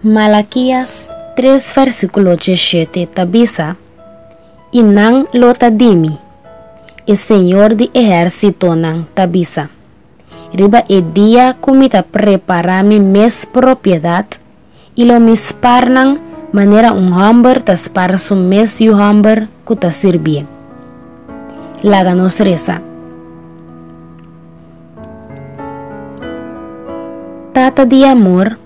Malakias 3 versíkulo 17 ta bisa, I nan lo ta di mi, e Señor di ehérsitonan ta bisa, riba e dia ku mi ta prepará mi mes propiedat, i lo mi spar nan manera un hòmber ta spar su mes yu hòmber ku ta sirbié. Laga nos resa. Tata di amor,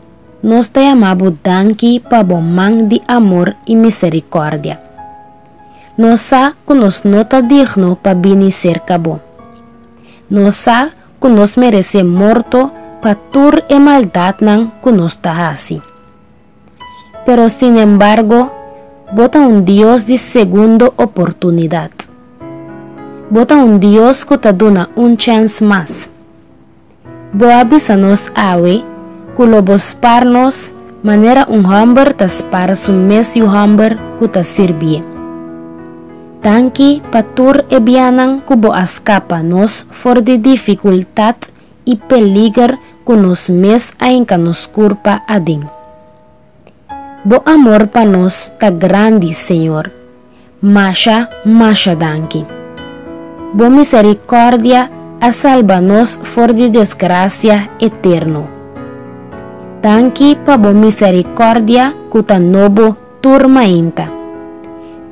nos ta yama bo danki pa bo man di amor i miserikòrdia. Nos sa ku nos no ta digno pa bini serka bo. Nos sa ku nos meresé morto pa tur e maldatnan ku nos ta hasi. Pero sinembargo, bo ta un Dios di segundo oportunidat. Bo ta un Dios ku ta duna un chèns mas. Bo a bisa nos awe ku lo bo spar nos manera un hòmber ta spar su mes yu hòmber ku ta sirbié. Danki pa tur e bianan ku bo a skapa nos for di difikultat i peliger ku nos mes a hinka nos kurpa aden. Bo amor pa nos ta grandi, Señor. Masha, masha danki. Bo miserikòrdia a salba nos for di desgrasia eterno. Danki pa bo miserikòrdia ku ta nobo tur mainta.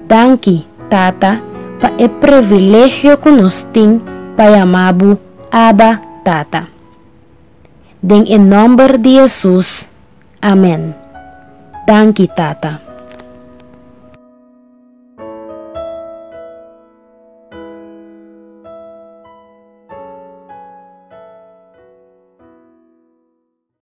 Danki, Tata, pa e privilegio ku nos tin pa yama bo Abba, Tata. Den e nòmber di Hesus, amèn. Danki, Tata.